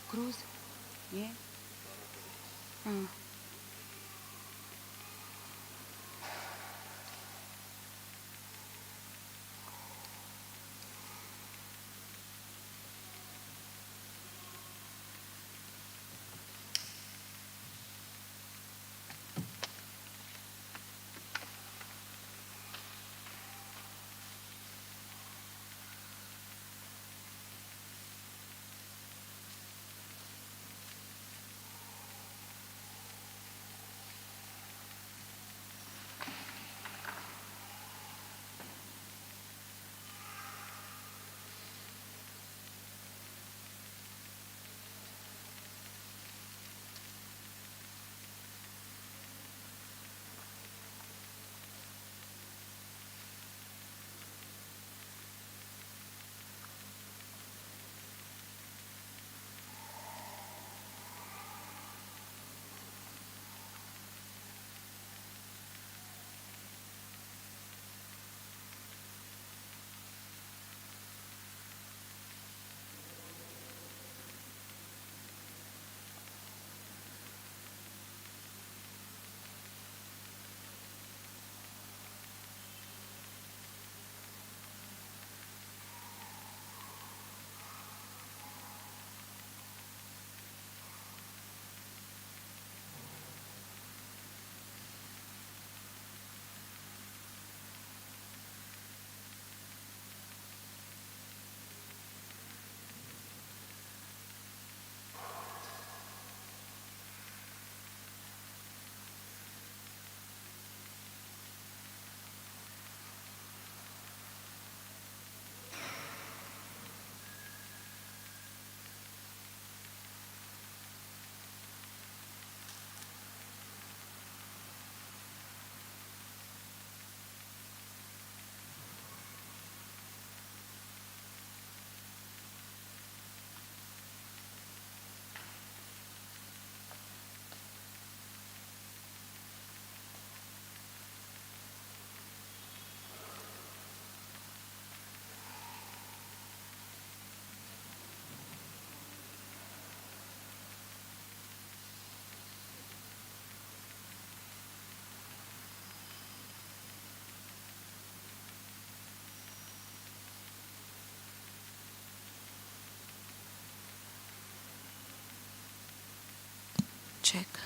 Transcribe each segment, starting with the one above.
Cruz? Yeah. Ah. Check.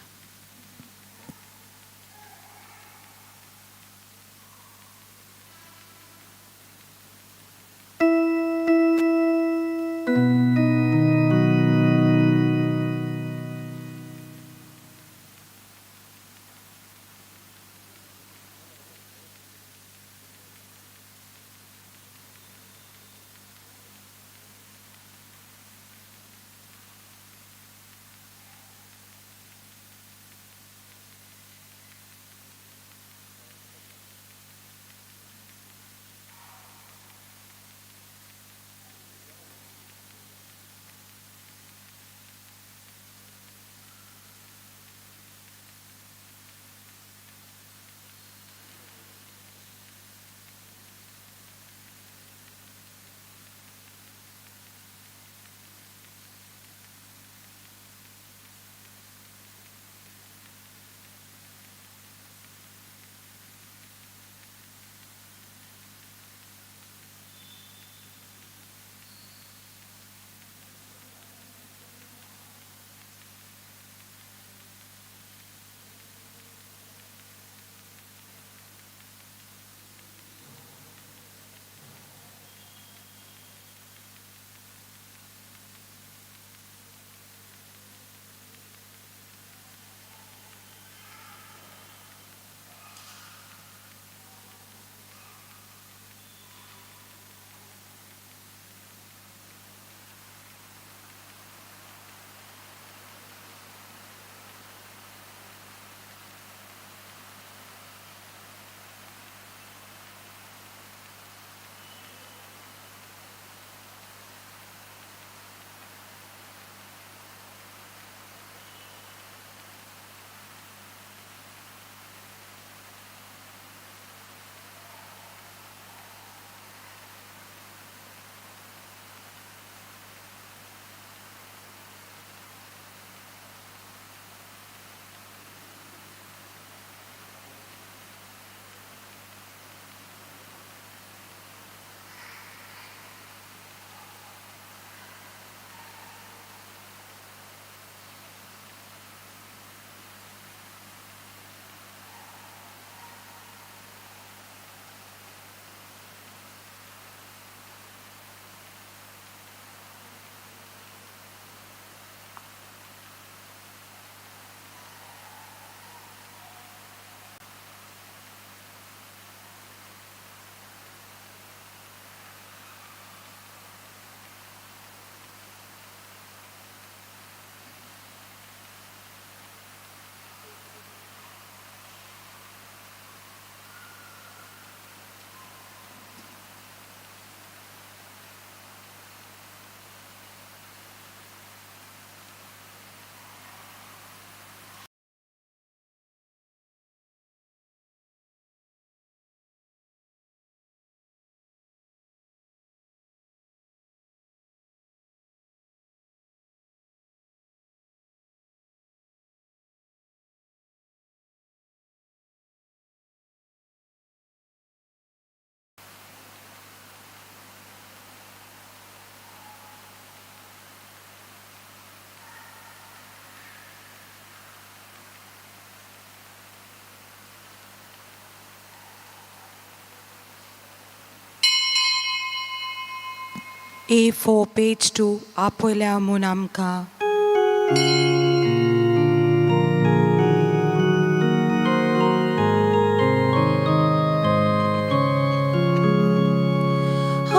A4 page 2 आपयल्या म्हूण आमकां.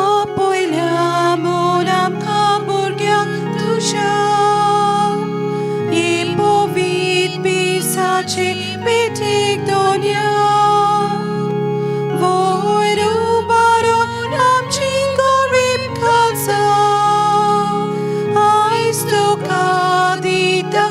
आपयल्या म्हूण आमकां भुरग्यांक तुज्या हे पवित्र मिसाचे भेटीक दवरया. वयर उबारून आमची गरीब काळजां आयज तुका दिता.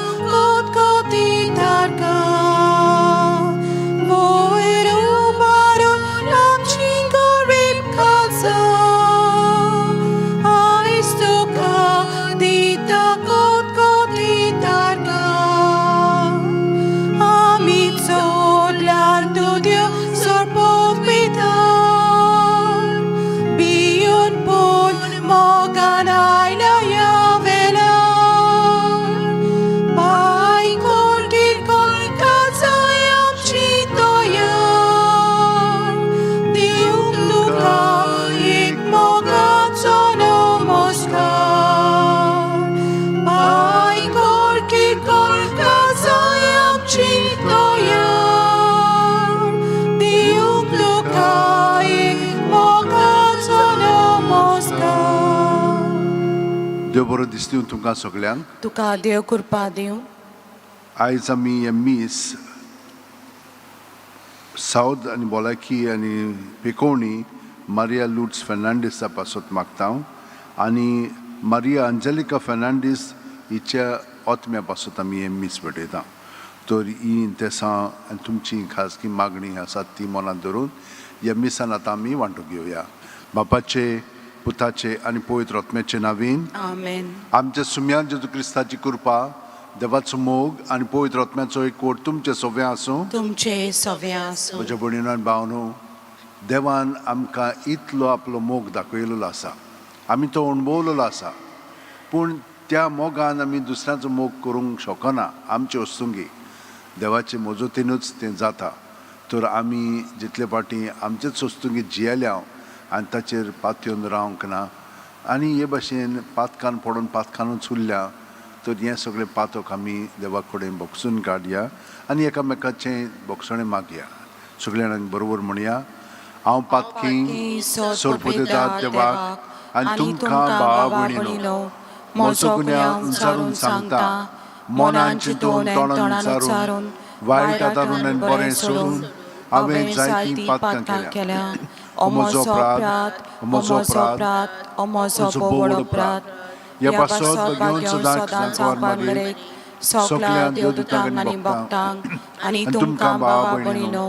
देव बरो दिसली तुमकां सगल्यांक. तुका देव कृपा दिवं. आयज आमी हें मीस सावद आनी भलायकी आनी पिकोवणी मारिया लुट्स फेर्नांडीसा पासत मागता आनी मारिया अंजलिका फेर्नांडीस हिच्या आत्म्या पासत आमी हें मीस भेटयता. तर ही इंतेसां आनी तुमची खाजगी मागणी आसा ती मनांत धरून ह्या मिसान आतां आमी वांटूंक घेवया. बापाचे, पुताचे आनी पवित्र आत्म्याचे नावीन. आमेन. आमच्या सुम्यान जेजू क्रिस्ताची कृपा, देवाचो मोग आनी पवित्र आत्म्याचो एकवट तुमचे सगळें आसूं. तुमचे सगळें आसूं. म्हज्या भयणीन आनी भावनो, देवान आमकां इतलो आपलो मोग दाखयलेलो आसा, आमी तो अणभवलेलो आसा. पूण त्या मोगान आमी दुसऱ्यांचो मोग करूंक शकना. आमचे वस्तुंगी देवाचे मजतीनूच तें जाता. तर आमी जितले फावटी आमचेच वस्तुंगी जियेल्या आनी ताचेर पातयेवन रावंक ना आनी हे भाशेन पातकान पडून पातकानूच उरल्या, तर हें सगळें पातक आमी देवा कडेन भोगसून काडया आनी एकामेकाचें भोगसणें मागया. सगल्या जाणांक बरोबर म्हणया, हांव पातकी सोरपुदेतात देवाक आनी तुमकां भाव भयणीनो म्हजो गुन्यांव उंचारून सांगता. मनान चिंतून, तोंडान उच्चारून, वायट आदारून आनी बरें सोडून हांवें जायतीं पातकां केल्या. ओ म्हजो अपराध, ओ म्हजो अपराध, ओ म्हजो भोव अपराध. ह्या पासत घेवन सदांच सांकवार मारीत सगल्या देवदूतांक आनी भक्तांक आनी तुमकां भावा भयणीनो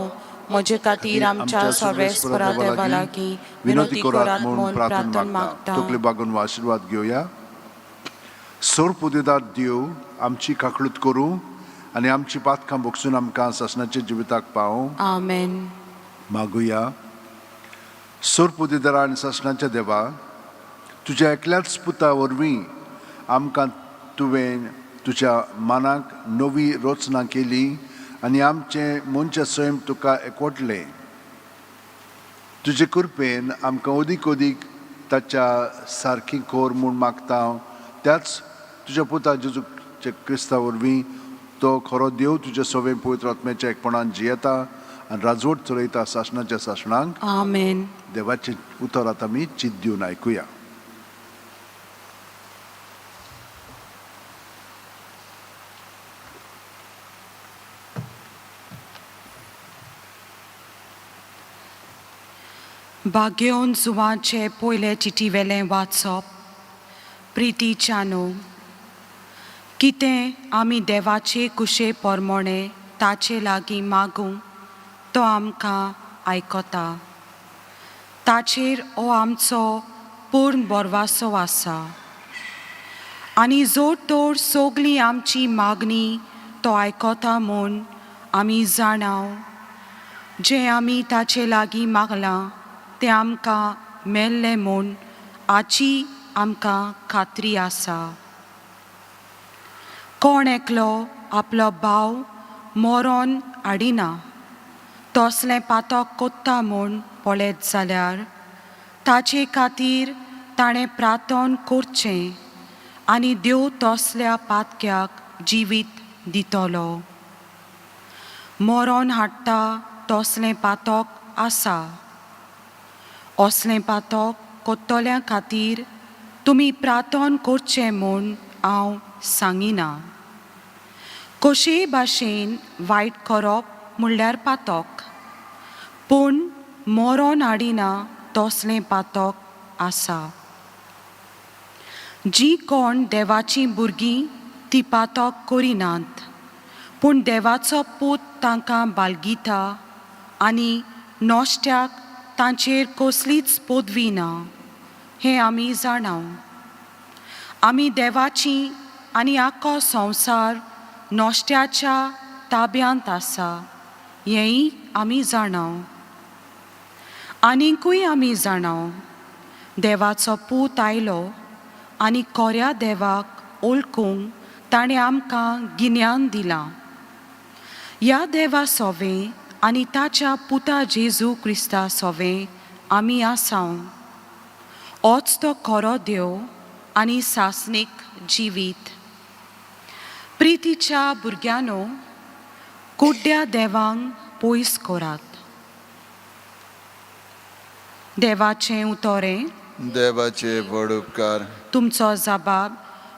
म्हजे खातीर आमच्या सर्वेस्परा देवा लागीं विनंती करात म्हूण प्रार्थना मागता. तकली बागून हो आशिर्वाद घेवया. सोरपुदेदार देव आमची काकळूत करूं आनी आमची पातकां भोगसून आमकां सासणाच्या जिविताक पावूं. आमेन. मागुया. सोरपुदेदारा आनी सासणाच्या देवा, तुज्या एकल्याच पुता वरवीं आमकां तुवें तुज्या मनाक नवी रचना केली आनी आमचें मनचें सैम तुका एकवटलें. तुजे कृपेन आमकां अदीक अदीक ताच्या सारकी कर म्हूण मागता हांव. त्याच तुज्या पुता जेजू क्रिस्ता वरवीं, तो खरो देव तुज्या सवें पवित्र आत्म्याच्या एकपणान जियेता आनी राजवट चलयता सासणाच्या सासणांक. आमेन. देवाचें उतर आतां आमी चिंत दिवन आयकुया. भाग्योन जुवाचे पयले चिटी वेलें वाचप. प्रितीच्यानो, कितें आमी देवाचे कुशे पोरमोणे ताचे लागीं मागूं तो आमकां आयकता. ताचेर हो आमचो पूर्ण बोरवासो आसा आनी जोड तोड सगळी आमची मागणी तो आयकता म्हूण आमी जाणाव. जें आमी ताचे लागीं मागलां तें आमकां मेल्लें म्हूण हाची आमकां खात्री आसा. कोण एकलो आपलो भाव मरोन हाडिना तसलें पातक कोत्ता म्हूण पळयत जाल्यार ताचे खातीर ताणें प्रार्थन करचें आनी देव तसल्या पातक्याक जिवीत दितलो. मरोन हाडटा तसलें पातक आसा. असलें पातक कोत्तल्या खातीर तुमी प्रार्थन करचें म्हूण हांव सांगिना. कशेय भाशेन वायट करप म्हणल्यार पातक, पूण मरोन हाडिना तसलें पातक आसा. जीं कोण देवाचीं भुरगीं ती पातक करिनात, पूण देवाचो पूत तांकां बालगिता आनी नश्ट्याक तांचेर कसलीच पदवी ना हें आमी जाणाव. आमी देवाची आनी आख्खो संवसार नश्ट्याच्या ताब्यांत आसा हेंय आमी जाणाव. आनीकूय आमी जाणाव, देवाचो पूत आयलो आनी कोऱ्या देवाक ओळखूंक ताणें आमकां गिन्यान दिलां. ह्या देवा सोवें आनी ताच्या पुता जेजू क्रिस्ता सोवें आमी आसाव. होच तो खरो देव आनी सासणीक जिवीत. प्रितीच्या भुरग्यांनो, कुड्ड्या देवांक पयस करात. देवाचें उतोरें. देवाचे व्हड उपकार. तुमचो जबाब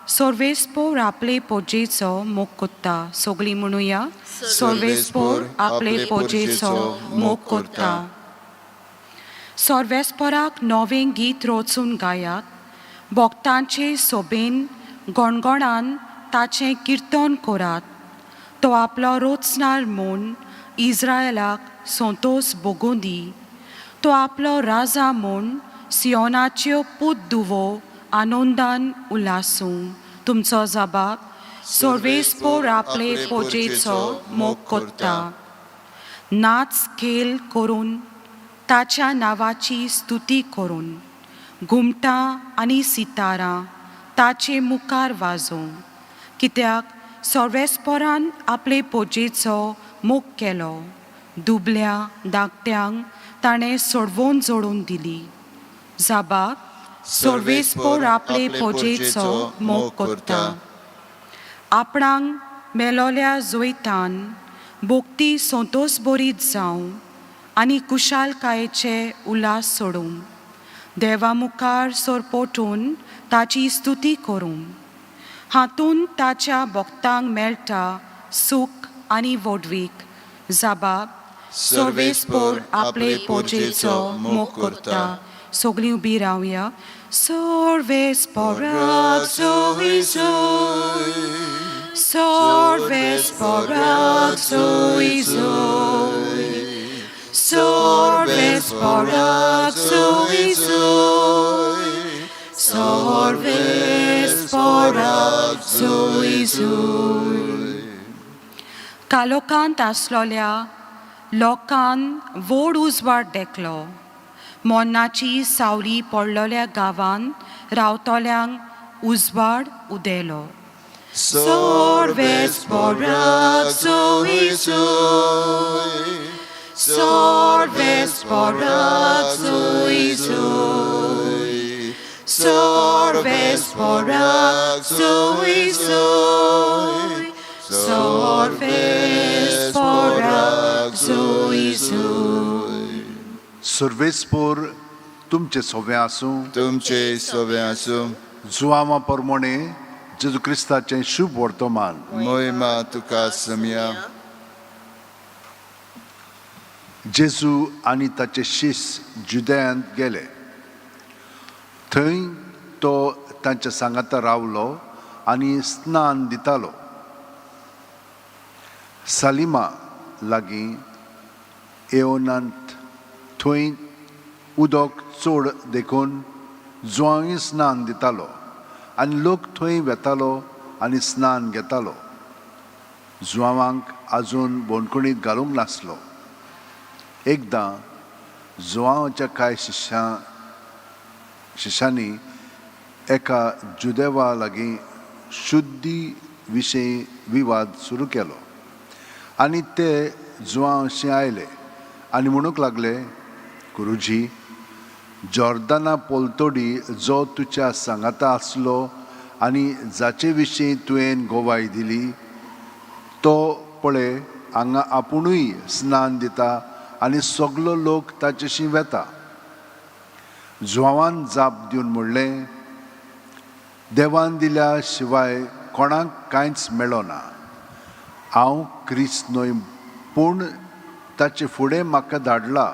सोर्वेसपोर आपले पोजेचो मोग कोत्ता. सगळीं म्हणुया, सोर्वेसपोर आपले पोजेचो मोग कोत्ता. सोर्वेसपोराक नवें गीत रचून गायात, भक्तांचे सोबेन गणगणान ताचें किर्तन करात. तो आपलो रोचणार म्हूण इस्रायलाक संतोस भोगूं दी. तो आपलो राजा म्हूण सियोनाच्यो पूत दुवो आनंदान उल्हासूं. तुमचो जबाब सोर्वेसपोर आपले पोजेचो मोग कोत्ता. नाच खेळ करून ताच्या नांवाची स्तुती करून घुमटां आनी सितारां ताचे मुखार वाजोवं, कित्याक सर्वेस्पोरान आपले पोजेचो मोग केलो. दुबल्या धाकट्यांक ताणें सोडवून जोडून दिली. जाबाब सर्वेस्पोर आपले पोजेचो मोग करता. आपणाक मेलोल्या जैतान भोक्ती संतोस बरीत जावं आनी कुशालकायेचे उल्हास सोडूं. देवा मुखार सरपोटून ताची स्तुती करूं. हातूंत ताच्या भक्तांक मेळटा सूख आनी व्हडवीक. जाबाब सर्वेस्पोर आपले पोजेचो मोग करता. सगळीं उबी रावया. सर्वेस्पोराक सोय सोय, सर्वेस्पोराक सोय सोय, सर्वेस्पोराक सोय सोय, सर्वेस्पोराक सोय सोय. कालोकांत आसलोल्या लोकान व्हड उजवाड देखलो. मोन्नाची सावली पडलोल्या गांवान रावतल्यांक उजवाड उदेलो. सर्वेस्पोराक सोय सोय, सर्वेस्पोराक सोय सोय, सर्वेस्पोराक सोय सोय, सर्वेस्पोराक सोय सोय. सर्वेस्पोर तुमचें सोवें आसूं. तुमचे सोबे आसूं. जुआमा परमोणे जेजू क्रिस्ताचें शुभ वर्तमान. मोहिमा तुका समया. जेजू आनी ताचे शिस जुदयांत गेले. थंय तो तांच्या सांगाता रावलो आनी स्नान दितालो. सालिमा लागीं एओनांत थंय उदक चड देखून जुआंवूय स्नान दितालो आनी लोक थंय वेतालो आनी स्नान घेतालो. जुआंवांक आजून बंदखणीत घालूंक नासलो. एकदां जुआंवाच्या कांय शिश्यांनी एका जुदेवा लागीं शुद्धी विशयी विवाद सुरू केलो आनी ते जुआंवशी आयले आनी म्हणूंक लागले, गुरुजी, जॉर्दाना पोलतोडी जो तुज्या सांगाता आसलो आनी जाचे विशीं तुवें गोवाय दिली तो पळय हांगा आपुणूय स्नान दिता आनी सगलो लोक ताचेशी वेता. जुआंवान जाप दिवन म्हणलें, देवान दिल्या शिवाय कोणाक कांयच मेळना. हांव क्रिस्त न्हय, पूण ताचे फुडें म्हाका धाडला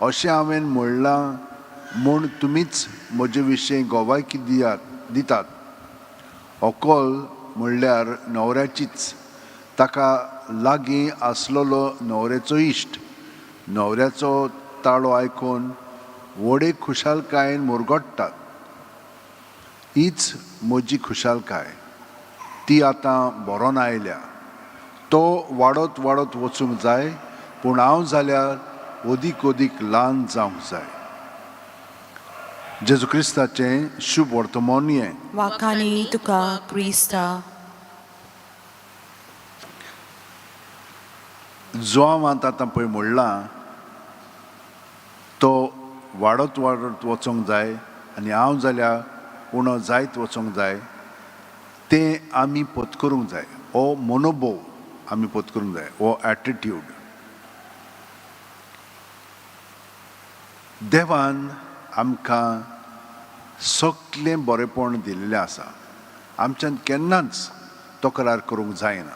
अशें हांवें म्हणलां म्हूण तुमीच म्हजे विशीं गोवायकी दियात दितात. होकल म्हणल्यार न्हवऱ्याचीच. ताका लागीं आसलेलो न्हवऱ्याचो इश्ट न्हवऱ्याचो ताळो आयकून व्हडे खुशालकायेन मुरगट्टात. हीच म्हजी खुशालकाय, ती आतां भरोन आयल्या. तो वाडत वाडत वचूंक जाय, पूण हांव जाल्यार अदीक अदीक ल्हान जावंक जाय. जेजू क्रिस्ताचें शुभ वर्तमान हें. वाखानी तुका क्रिस्ता. जुआंवांत आतां पळय म्हणलां, तो वाडत वाडत वचोंक जाय आनी हांव जाल्यार उणो जायत वचोंक जाय. तें आमी पत्करूंक जाय. हो मनोभोव आमी पत्करूंक जाय, हो एटिट्यूड. देवान आमकां सगलें बरेंपण दिल्लें आसा. आमच्यान केन्नाच तक्रार करूंक जायना.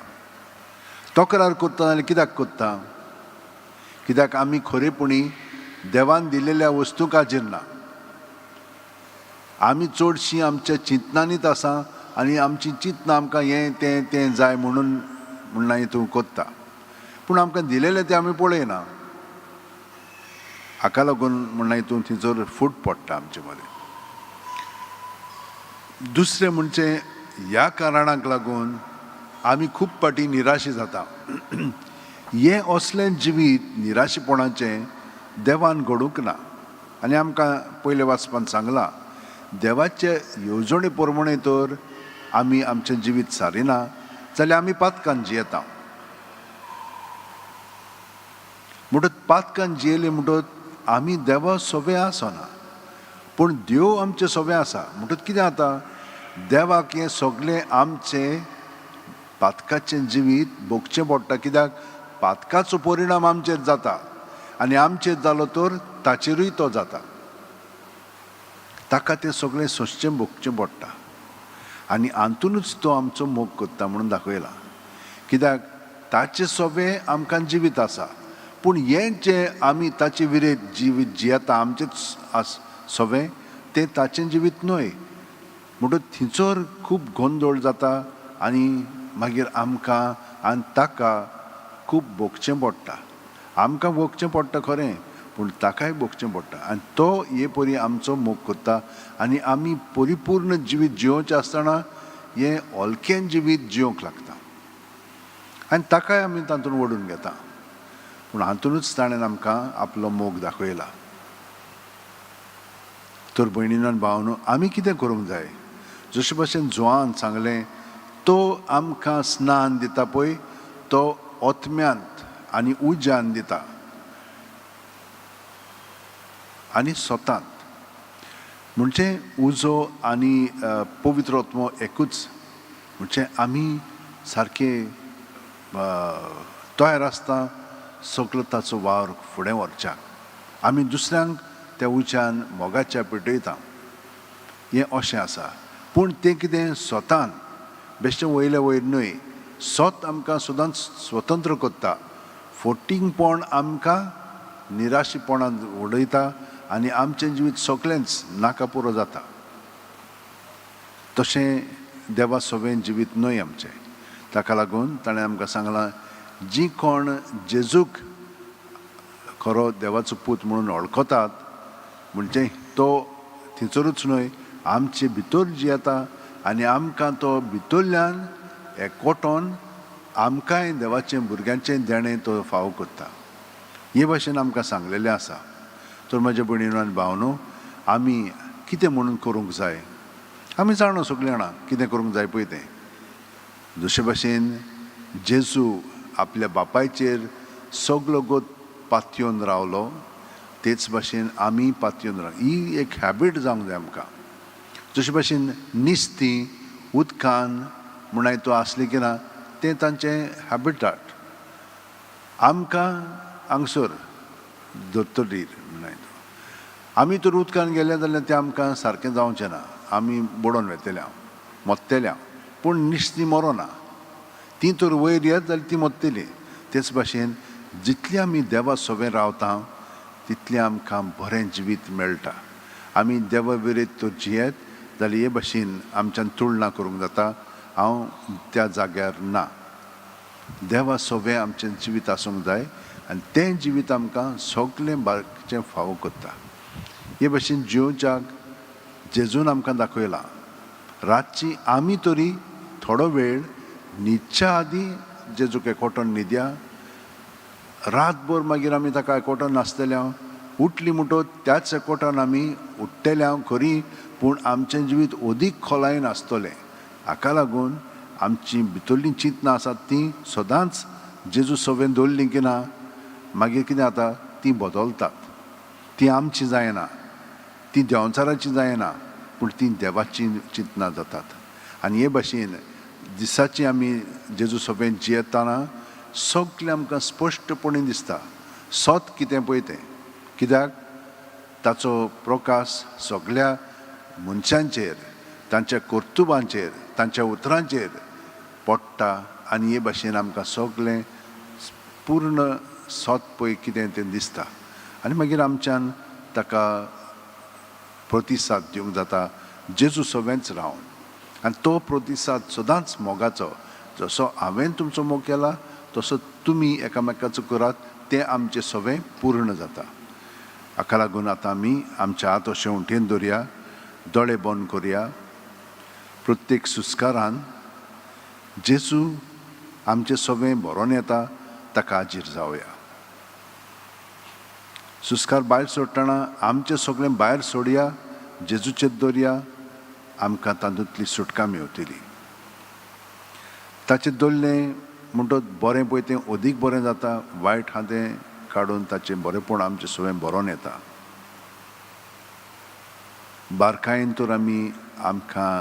तक्रार करता जाल्यार कित्याक करता? कित्याक आमी खरेपणी देवान दिलेल्या वस्तू काजेर ना. आमी चडशीं आमच्या चिंतनांनीच आसा आनी आमची चिंतनां आमकां हें तें तें जाय म्हणून म्हणून तूं करता, पूण आमकां दिलेलें तें आमी पळयना. हाका लागून म्हणून हितून थंयसर फूट पडटा आमचे मदें. दुसरें म्हणजे ह्या कारणाक लागून आमी खूब फावटी निराशी जाता. हें असलें जिवीत निराशेपणाचें देवान घडूंक ना. आनी आमकां पयलें वाचपान सांगलां, देवाचे येवजणे प्रमाणे तर आमी आमचें जिवीत सारिना जाल्यार आमी पातकान जियेता. म्हणटच पातकान जियेले म्हणटच आमी देवा सोबे आसना, पूण देव आमचे सोबे आसा. म्हणटच कितें जाता, देवाक हें सगळें आमचें पातकाचें जिवीत भोगचें पडटा. कित्याक पातकाचो परिणाम आमचेर जाता आनी आमचेर जालो तर ताचेरूय तो जाता. ताका तें सगळें सोंसचें भोगचें पडटा आनी हातूनच तो आमचो मोग करता म्हणून दाखयला. कित्याक ताचें सोबें आमकां जिवीत आसा, पूण हें जें आमी ताचे विरेत जिवीत जियेता आमचेंच सोबें तें ताचें जिवीत न्हय. म्हणटच थंयसर खूब गोंदळ जाता आनी मागीर आमकां आनी ताका खूब भोगचें पडटा. आमकां भोगचें पडटा खरें, पूण ताकाय भोगचें पडटा. आनी तो हे परी आमचो मोग करता आनी आमी परिपूर्ण जिवीत जियोवचें आसतना हें हलकें जिवीत जियोवंक लागता आनी ताकाय आमी तातूंत ओडून घेता. पूण हातूनच ताणें आमकां आपलो मोग दाखयला. तर भयणीन आनी भावानू, आमी कितें करूंक जाय? जशे भशेन जुवान सांगलें, तो आमकां स्नान दिता पळय, तो ओतम्यांत आनी उज्यान दिता आनी स्वतांत. म्हणजे उजो आनी पवित्र आत्मो एकूच. म्हणजे आमी सारके तयार आसता सगलो ताचो वावर फुडें व्हरच्याक. आमी दुसऱ्यांक त्या उज्यान मोगाच्या पेटयता. हें अशें आसा. पूण तें कितें स्वतान बेश्टें वयले वयर न्हय, स्वत आमकां सदांच स्वतंत्र करता. फोटिंगपण आमकां निराशीपणांत उडयता आनी आमचें जिवीत सगळेंच नाका पुरो जाता. तशें देवा सोबें जिवीत न्हय आमचें. ताका लागून ताणें आमकां सांगलां, जीं कोण जेजूक खरो देवाचो पूत म्हणून वळखतात, म्हणजे तो थंयसरूच न्हय आमचे भितर जियेता आनी आमकां तो भितरल्यान एकवटोन आमकांय देवाचें भुरग्यांचें देणें तो फावो करता. हे भाशेन आमकां सांगलेलें आसा. तर म्हज्या भयणीनो आनी भावनो, आमी कितें म्हणून करूंक जाय? आमी जाणा सगळीं जाणां कितें करूंक जाय पळय तें. जशे भाशेन जेजू आपल्या बापायचेर सगलो गोत पातयेवन रावलो, तेच भाशेन आमी पातयेवन राव. ही एक हॅबीट जावंक जाय आमकां. जशे भाशेन निस्तीं उदकान म्हणून तो आसली की ना, तें तांचें हॅबिटाट. आमकां हांगसर धर्तरीर म्हणून आमी तर उदकान गेले जाल्यार तें आमकां सारकें जावचें ना, आमी बुडोवन वेतले, हांव मोत्तेले हांव. पूण निस्तीं मरोना, ती तर वयर येत जाल्यार ती मोत्तली. तेच भाशेन जितली आमी देवा सोबें रावता तितलें आमकां बरें जिवीत मेळटा. आमी देवा विरेत तर जियेत जाल्यार हे भाशेन आमच्यान तुळना करूंक जाता. हांव त्या जाग्यार ना. देवा सोबें आमचें जिवीत आसूंक जाय आनी तें जिवीत आमकां सगळें बारचें फावो करता. हे भाशेन जियोवच्याक जेजून आमकां दाखयलां. रातची आमी तरी थोडो वेळ न्हिदच्या आदीं जेजूक एकवटोन न्हिदया. रातभर मागीर आमी ताका एकवटोन नासतले हांव. उठली म्हणटच त्याच एकवटान आमी उठ्ठेले हांव खरी, पूण आमचें जिवीत अदीक खोलायेन आसतलें. हाका लागून आमची भितरलीं चिंतनां आसात तीं सदांच जेजू सवें दवरलीं की ना, मागीर कितें जाता, तीं बदलतात. तीं आमचीं जायना, तीं देंवचाराचीं जायना, पूण तीं देवाचीं चिंतनां जातात. आनी हे भाशेन दिसाची आमी जेजू सवें जियेतना सगळें आमकां स्पश्टपणी दिसता सत कितें पळय तें. कित्याक ताचो प्रकाश सगळ्या मनशांचेर, तांच्या कर्तुबांचेर, तांच्या उतरांचेर पडटा आनी हे भाशेन आमकां सगळें पूर्ण सत पळय कितें तें दिसता आनी मागीर आमच्यान ताका प्रतिसाद दिवंक जाता जेजू सवेंच रावन. आनी तो प्रतिसाद सदांच मोगाचो, जसो हांवें तुमचो मोग केला तसो तुमी एकामेकाचो करात, तें आमचें सवें पूर्ण जाता. हाका लागून आतां आमी आमच्या हात अशें उंटेन दवरया, दोळे बंद करया. प्रत्येक सुस्कारान जेजू आमचें सवें भरोन येता ताका हाजीर जावया. सुस्कार भायर सोडटना आमचें सगळें भायर सोडया, जेजूचेर दवरया, आमकां तातूंतली सुटका मेवतली. ताचें दवरलें म्हणटच बरें पळय तें अदीक बरें जाता, वायट आहा तें काडून ताचें बरेंपण आमचें सगळें भरोन येता. बारकायेन तर आमी आमकां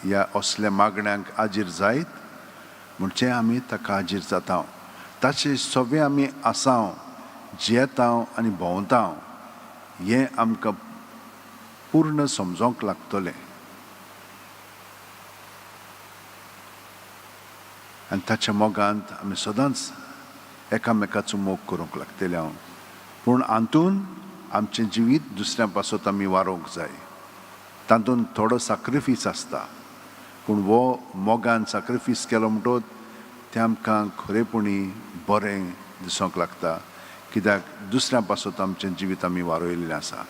ह्या असल्या मागण्यांक हाजीर जायत म्हणजे आमी ताका हाजीर जाता. ताचे सगळें आमी आसाव, जियेता आनी भोंवता हें आमकां पूर्ण समजोंक लागतलें. आनी ताच्या मोगांत आमी सदांच एकामेकाचो मोग करूंक लागतले हांव. पूण हातून आमचें जिवीत दुसऱ्या पासत आमी वारोवंक जाय. तातूंत थोडो साक्रिफीस आसता, पूण हो मोगान साक्रिफीस केलो म्हणटोच तें आमकां खरेपणी बरें दिसूंक लागता, कित्याक दुसऱ्या पासत आमचें जिवीत आमी वारयल्लें आसा.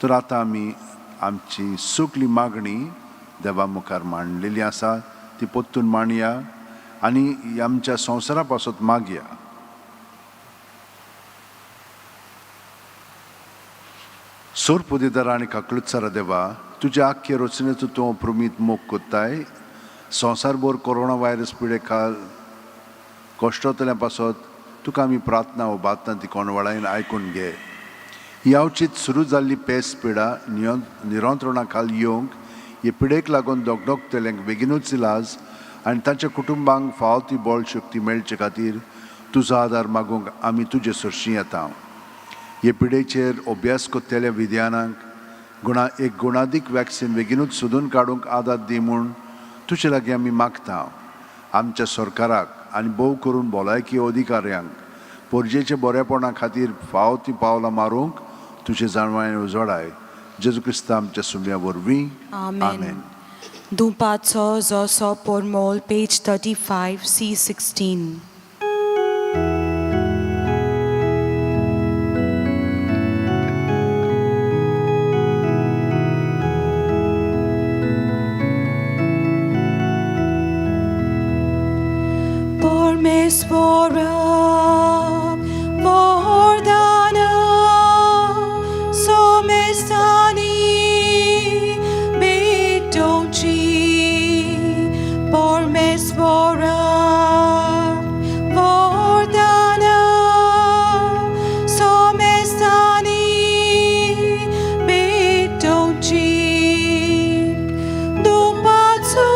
तर आतां आमी आमची सगली मागणी देवा मुखार मांडलेली आसा, ती परतून मांडया आनी आमच्या संवसारा पासत मागया. सोरपुदेदारा आनी काकलुत्सारा देवा, तुज्या आख्खे रचनेचो तूं प्रमीत मोग कोत्ताय. संवसारभर कोरोना व्हायरस पिडे खाल कश्टतल्या पासत तुका आमी प्रार्थना उबारता, ती कोणवाळायन आयकून घे. ही अवचीत सुरू जाल्ली पेस पिडा नियंत्रणा खाल येवंक, हे पिडेक लागून दोगदोगतल्यांक बेगिनूच इलाज आनी तांच्या कुटुंबांक फावो ती बळ शक्ती मेळचे खातीर तुजो आदार मागूंक आमी तुजे सरशीं येता. हे पिडेचेर अभ्यास करतल्या विद्यानांक एक गुणादीक वॅक्सिन बेगिनूच सोदून काडूंक आदार दी म्हूण तुजे लागीं आमी मागता. आमच्या सरकाराक आनी भोव करून भलायकी अधिकाऱ्यांक पोरजेच्या बरेपणा खातीर फावो ती पावलां मारूंक तुजे जाणवायेन उजवाडाय. जेजू क्रिस्ता आमच्या सुम्या वरवीं, आमेन. दुपाचो जोसो पोरमोल, पेज 35, C16. परमेश्वरा वरदान सोमेस्तानी भेटोवची. परमेश्वरा वरदान सोमेस्तानी भेटोवची. दुपाचो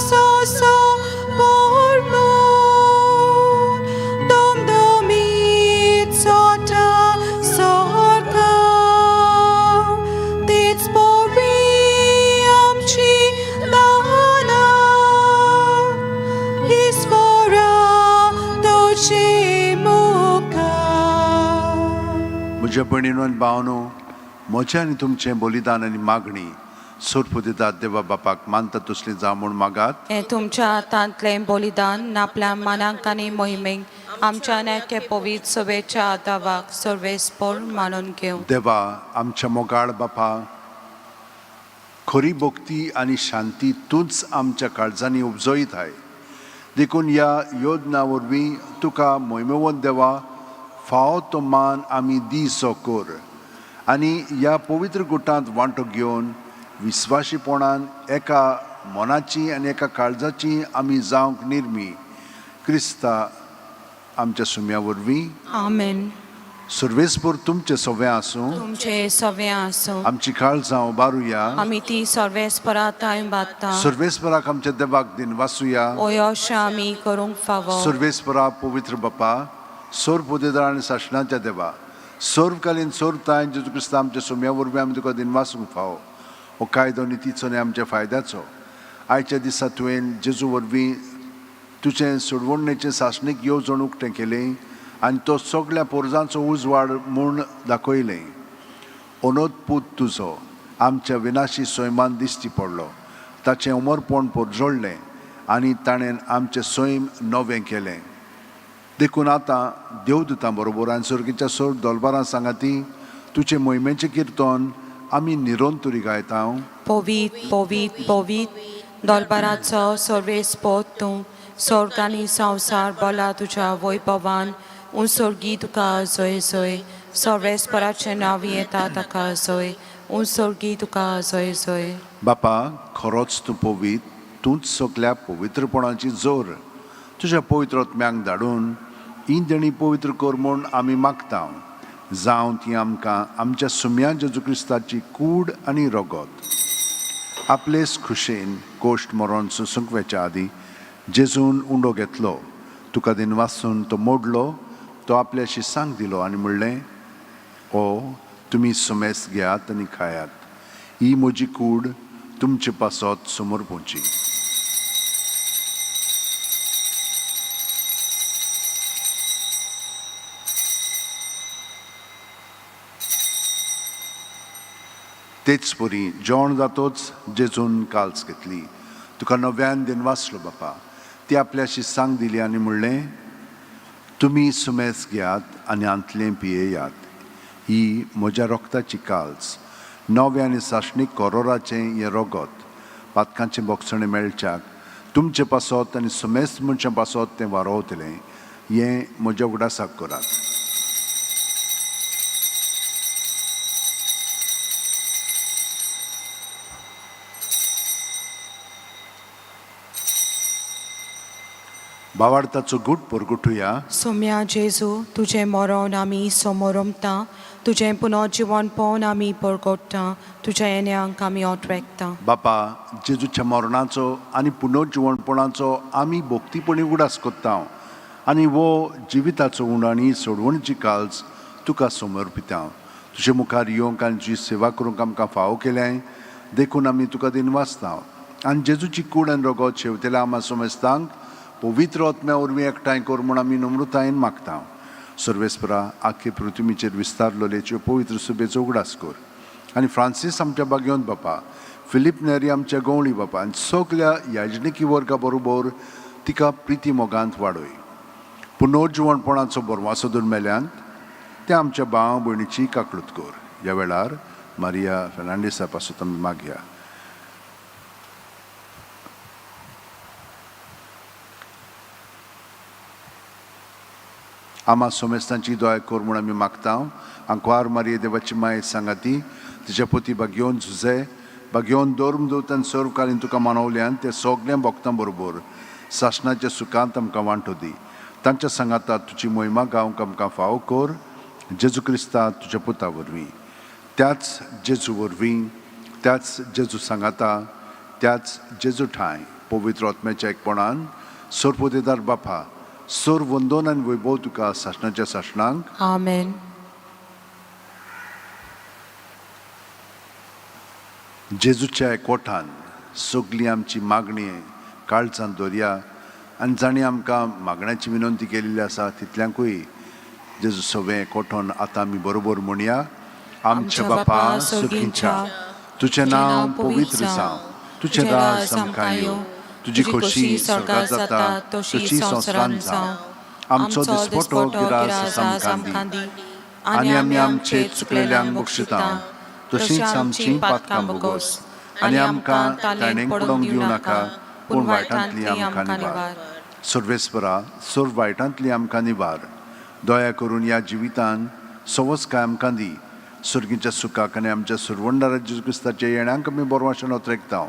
सोसो पोरमोल, दमदमीत सोता सरकार, तेच परी आमची दानां, ईश्वरा तुजे मुखार. म्हज्या भयणीनो आनी भावनो, म्हजें आनी तुमचें बलिदान आनी मागणी सोरपुदितात देवा बापाक मानता तसली जावं म्हूण मागात. हें तुमच्या हातांतलें बलिदान आपल्या मानांक आनी मोहिमेक आमच्या नायके पवित्र सभेच्या आदावाक सर्वेस्पोर मानून घेवं. देवा आमच्या मोगाळ बापा, खरी भक्ती आनी शांती तूंच आमच्या काळजांनी उपजयताय, देखून ह्या योजना वरवीं तुका मोहिमेवंत देवा फावो तो मान आमी दिसो कर आनी ह्या पवित्र गुटांत वांटो घेवन विस्वाशीपणान एका मनाची आनी एका काळजाची आमी जावंक निर्मी क्रिस्ता आमच्या सुम्या वरवीं. आमेन. सर्वेस्पोर तुमचें सगळें आसूं. तुमचे सगळें आसूं. आमची काळजां उबारुया. आमी ती सर्वेस्परा तांय बादता. सर्वेस्पराक आमच्या देवाक दिन वासुया. ओयोश आमी करूंक फावो. सर्वेस्परा पवित्र बापा, सर्व पुदेदार आनी सासणाच्या देवा, सर्वकालीन सर्वताय जेजू क्रिस्ता आमच्या सुम्या वरवीं आमी तुका दिन वासूंक फावो. हो कायदो नितीचो आनी आमच्या फायद्याचो. आयच्या दिसा तुवें जेजू वरवीं तुजें सोडवणेचें सासणीक येवजण उक्तें केलें आनी तो सगळ्या पोरजांचो उजवाड म्हूण दाखयलें. अनोद पूत तुजो आमच्या विनाशी सैमान दिश्टी पडलो, ताचें उमरपण पोरजोडलें आनी ताणें आमचें सैम नवें केलें. देखून आतां देवदूतां बरोबर आनी सर्गीच्या सोर दोलबारां सांगाती तुजे मोहिमेचें किर्तन आमी निरंतुरी गायता. पवीत पवीत पवीत दोलबाराचो सर्वेस्पोत तूं, स्वर्ग आनी संवसार बोला तुज्या वैभवान. उंसर्गी तुका जय जय, सर्वेस्पराचें नांव येता ताका जय, उंसर्गी तुका जय जय. बापा, खरोच तूं पवीत, तूंच सगल्या पवित्रपणाची जोर. तुज्या पवित्र आत्म्यांक धाडून ही देणी पवित्र कर म्हूण आमी मागता, जावं ती आमकां आमच्या सुम्या जेजू क्रिस्ताची कूड आनी रगत. आपलेच खुशेन कोश्ट मरोन सोसूंक वेच्या आदीं जेजून उंडो घेतलो, तुका दिन वासून तो मोडलो, तो आपल्याशी सांग दिलो आनी म्हणलें, ओ तुमी सुमेस घेयात आनी खायात, ही म्हजी कूड तुमचे पासत समोर पोवची. तेच परी जेवण जातोच जेजून काल्स घेतली, तुका नव्यान दिन वाचलो बापा, ती आपल्याशी सांग दिली आनी म्हणलें, तुमी सुमेस घेयात आनी आंतलें पियेयात, ही म्हज्या रोगताची काल्स, नवें आनी सासणीक कोरोराचें हें रोगत, पातकांचें बोगसणें मेळच्याक तुमचे पासत आनी सुमेस्त मनशां पासत तें वारोवतलें, हें म्हज्या उगडासाक करात. बावाडताचो गूट परगुटुया. सोम्या जेजू, तुजें मरण आमी समोरमता, तुजें पुनर्जिवन पळोवन आमी परगट्टा, तुज्या येण्यांक आमी ओटरेकता. बापा, जेजूच्या मरणाचो आनी पुनर्जिवणपणाचो आमी भोक्तीपणी उगडास कोत्ता आनी वो जिविताचो उण आनी सोडवणची काल्स तुका समर्पिता. तुजे मुखार येवंक आनी तुजी सेवा करूंक आमकां फावो केल्याय देखून आमी तुका दिनवासता आनी जेजूची कूड आनी रगत शेवतेल्या आमा समेस्तांक पवित्र आत्म्या वरवीं एकठांय कर म्हूण आमी नम्रतायेन मागता. सर्वेस्परा, आख्खे पृथ्वीचेर विस्तारलोलेच्यो पवित्र सुबेचो उगडास कर आनी फ्रांसीस आमच्या बागेवन बापा, फिलीप नेरी आमच्या गवळी बापा आनी सगल्या याजनिकी वर्गा बरोबर तिका प्रिती मोगांत वाडय. पुनर्जिवणपणाचो बरवासो दोन मेल्यांत त्या आमच्या भाव भयणीची काकळूत कर. ह्या वेळार मारिया फेर्नांडीसा पासून आमी मागया. आमा सोमेस्तांची दया कर म्हूण आमी मागता. आंकवार मारिये देवाची माय सांगाती तिच्या पोती बागयोन झुजे बागयोन धर्म दवतान सर्वकालीन तुका मानवल्यान ते सगळ्या भक्तां बरोबर सासणाच्या सुखांत आमकां वांटो दी. तांच्या सांगाता तुजी मोहिमा गावंक आमकां फावो कर, जेजू क्रिस्ता तुज्या पुता वरवीं. त्याच जेजू वरवीं, त्याच जेजू सांगाता, त्याच जेजू ठांय पवित्र आत्म्याच्या एकपणान सरपोतेदार बापा, सोर वंदोन आनी वैभव तुका सासणाच्या सासणांक. आमेन. जेजूच्या एकवटान सगली आमची मागणी काळजांत दवरया आनी जांणी आमकां मागण्याची विनंती केल्ली आसा तितल्यांकूय जेजू सगळें एकवटोन आतां आमी बरोबर म्हणया. आमच्या बापा सुखींच्या, तुजें नांव पवित्र जावं, तुजें राज आमकां येवं, तुजी खोशी स्वर्गात जाता तशी संवसारांत जावं. आमचो दिसपटो गिरास आमकां दी आनी आमी आमचे चुकलेल्यांक बक्षिता तशींच आमची पातकां भोगोस आनी आमकां ताणें पडोवंक दिवं नाका, पूण वायटांतली आमकां निवार. सर्वेस्परा, सर्व वायटांतली आमकां निवार. दया करून ह्या जिवितान सवसकाय आमकां दी. सर्गीच्या सुखाक आनी आमच्या सुरवंडारा जेजू क्रिस्ताच्या येण्यांक आमी बरो वाशेन ओतरेकता.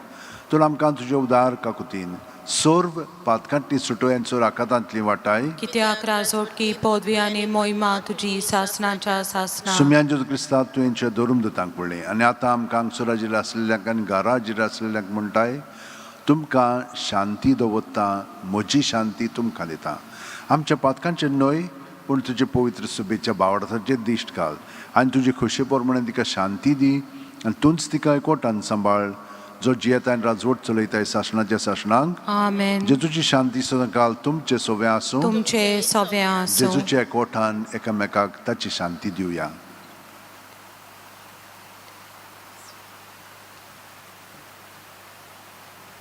तूं आमकां तुजे उदार काकुतीन सर्व पातकांतली सुटोय आनी सर्व आकातांतली वाटाय. कित्याक राजोटकी पदवी आनी मोहिमा तुजी सासणाच्या सासणा. सुम्यान जेजू क्रिस्ता तुवेंच्या धरून दुतांक पडलें आनी आतां आमकां हांगसर हाजीर आसलेल्यांक आनी घरा हाजीर आसलेल्यांक म्हणटाय, तुमकां शांती दवरता, म्हजी शांती तुमकां दिता. आमच्या पातकांचेर न्हय पूण तुजे पवित्र सुबेच्या बावडाचेर दिश्ट घाल आनी तुजे खोशे प्रमाणे तिका शांती दी आनी तूंच तिका एकवटान सांबाळ जो जियेता आनी राजवट चलयताय सासणाच्या सासणांक. आमेन. जेजूची शांती सदांकाल तुमचे सोवे आसूं. तुमचे सवे आसूं. जेजूच्या एकवटान एकामेकाक ताची शांती दिवया.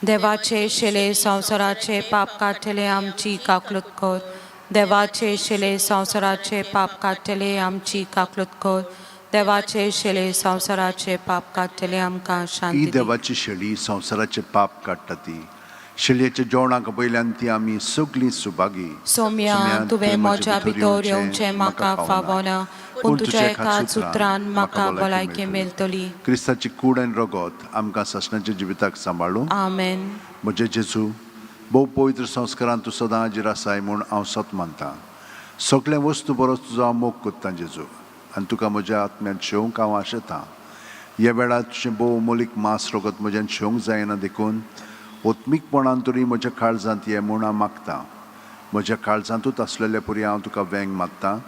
देवाचे शिले संवसाराचे पाप काडटले आमची काकलूत कर. देवाचे शिले संवसाराचे पाप काडटले आमची काकलूत कर. देवाचे शिले संवसाराचे पाप काडटले आमकां ही शांती दी. देवाची शेळी संवसाराचे पाप काडटा ती शेळयेच्या जेवणाक पयल्यान ती आमी सगळीं सुभागी. सोम्या, तुवें म्हज्या भितर येवचें म्हाका फावना, पूण तुज्या एका सुत्रान म्हाका भलायकी मेळटली. क्रिस्ताची कूड आनी रगत आमकां सासणाच्या जिविताक सांबाळूं. आमेन. म्हजे जेजू, भोव पवित्र संस्कारान तूं सदां हाजीर आसाय म्हूण हांव सत मानतां. सगळें वस्तू बरोच तुजो हांव मोग कोत्तां जेजू, आनी तुका म्हज्या आत्म्यान शेवंक हांव आशेतां. ह्या वेळार तुजें भोव मोलीक मांस रगत म्हज्यान शेवंक जायना, देखून ओत्मीकपणान तरी म्हज्या काळजांत ये म्हूण हांव मागतां. म्हज्या काळजांतूच आसलेले परी हांव तुका वेंग मागतां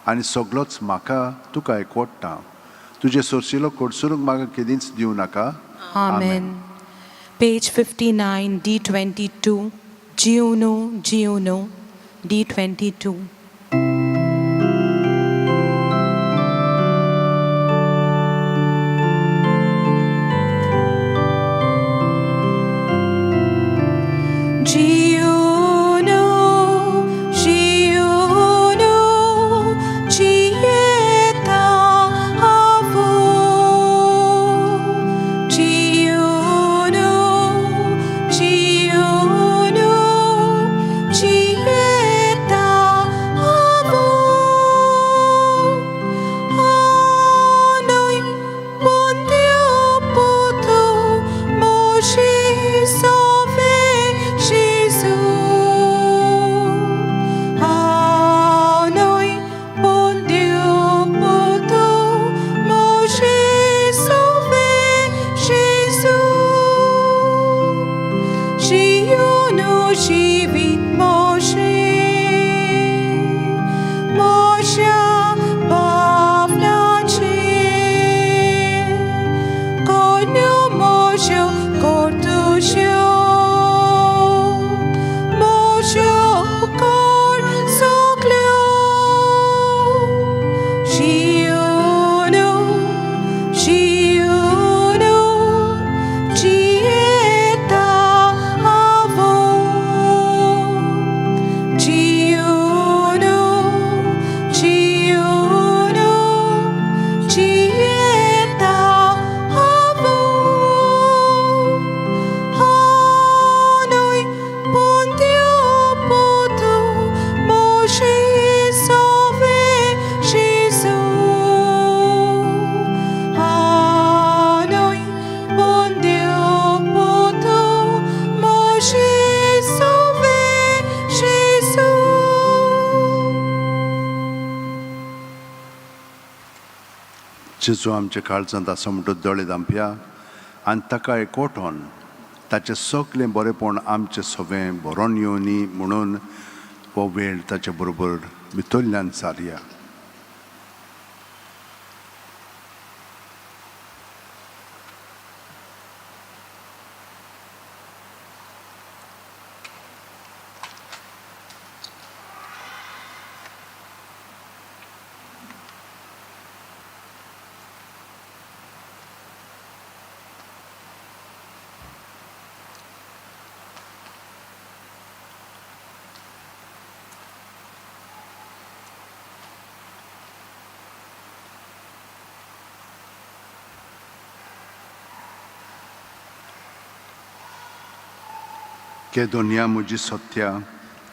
आनी सगळोच म्हाका तुका एकवडटा. तुजें सोरशिलो कडसरूंक म्हाका केदींच दिवं नाका. आमेन. पेज 59, D 22. जिवनू जिवनू, D 22. जिवनू जिवनू जियेता हांव. जिवनू जिवनू जियेता हांव. Anoi mondio poto Moshe sauve Jésus. Anoi mondio poto Moshe sauve Jésus. Jiunu živit Moshe, Moshe Pavlache, Konyu Moshe Kortushyo, Moshe Kor Soklyo, Jiunu, Jiunu, Jieta Avo. Jiunu, Jiunu, Jieta Avo. Anoi Pontio Poto Moshe Sauve Jésus. Anoi Pontio Poto Moshe Sauve Jésus. जेजू आमच्या काळजांत आसा म्हणटच दोळे धांपया आनी ताका एकवटोन ताचें सगळें बरेंपण आमचें सगळें भरोन येवनी म्हणून हो वेळ ताचे बरोबर भितरल्यान सारया. के दुनिया म्हजी सत्या,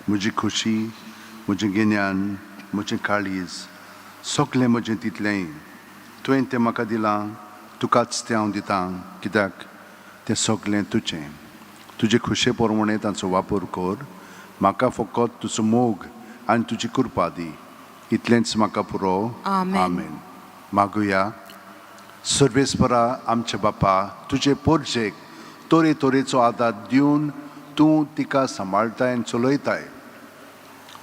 म्हजी खुशी, म्हजें गिन्यान, म्हजें काळीज, सगळें म्हजें तितलेंय तुवें तें म्हाका दिलां, तुकाच तें हांव दितां, कित्याक तें सगळें तुजें. तुजे खुशे प्रमाणें तांचो वापर कर. म्हाका फकत तुजो मोग आनी तुजी कृपा दी, इतलेंच म्हाका पुरो. आमेन. आमेन. मागुया. सर्वेस्परा आमच्या बापा, तुजे पोरजेक तरे तरेचो आदार दिवन तूं तिका सांबाळटाय आनी चलयताय.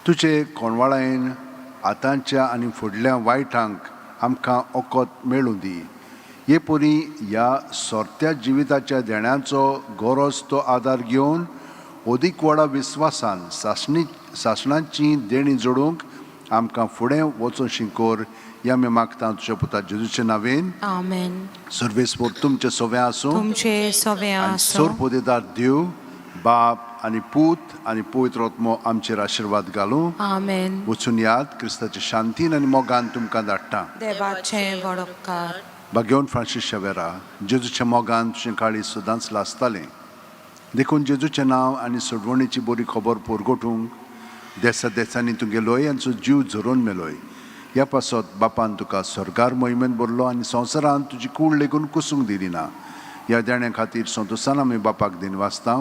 तुजे कोणवाळायेन आतांच्या आनी फुडल्या वायटांक आमकां ओकत मेळूं दी. हे परी ह्या सोरत्या जिविताच्या देण्याचो गरज तो आदार घेवन अदीक व्हडा विस्वासान सासणी सासणाची देणी जोडूंक आमकां फुडें वचूं शिंकोर ह्या आमी मागता तुज्या पुता जेजूचे नावेन. आमेन. सर्वेस्पोर तुमचें सवें आसूं. तुमचे सवे आनी आसूं. सोरपोदेदार देव बाप आनी पूत आनी पवित्र आत्मो आमचेर आशिर्वाद घालूं. आमेन. वचून याद क्रिस्ताचे शांतीन आनी मोगान तुमकां धाडटा. देवाचें व्हड उपकार. भाग्यवन फ्रांसीस शेवेरा, जेजूच्या मोगान तुजें काळीज सदांच लासतालें, देखून जेजूचें नांव आनी सोडवणीची बरी खबर पुरगोटूंक देसा देसांनी तूं गेलोय आनी तुजो जीव झरोवन मेलोय. ह्या पासत बापान तुका स्वर्गार मोहिमेन भरलो आनी संवसारांत तुजी कूड लेगून कुसूंक दिली ना. ह्या देण्या खातीर संतोसान आमी बापाक दिनवासता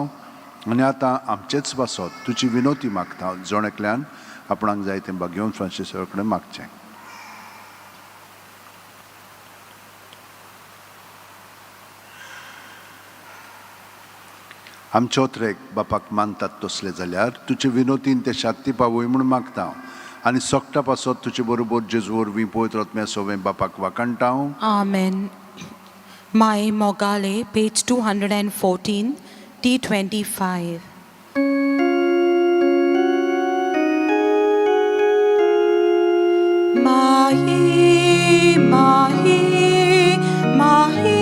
आनी आतां आमचेच पासत तुजी विनोती मागता. जण एकल्यान आपणाक जाय तें भाग्यवन फ्रांसीस कडेन मागचें. आमचे ओत्रेक बापाक मानतात तसले जाल्यार तुजे विनोतीन ते शात्ती पावय म्हूण मागता हांव. आनी सोकटा पासत तुजे बरोबर जेजू वरवीं पवित्र आत्म्या सोवें बापाक वाखाणटा हांव. आमेन. माय मोगाले, पेज 214, T25. माही माही माही.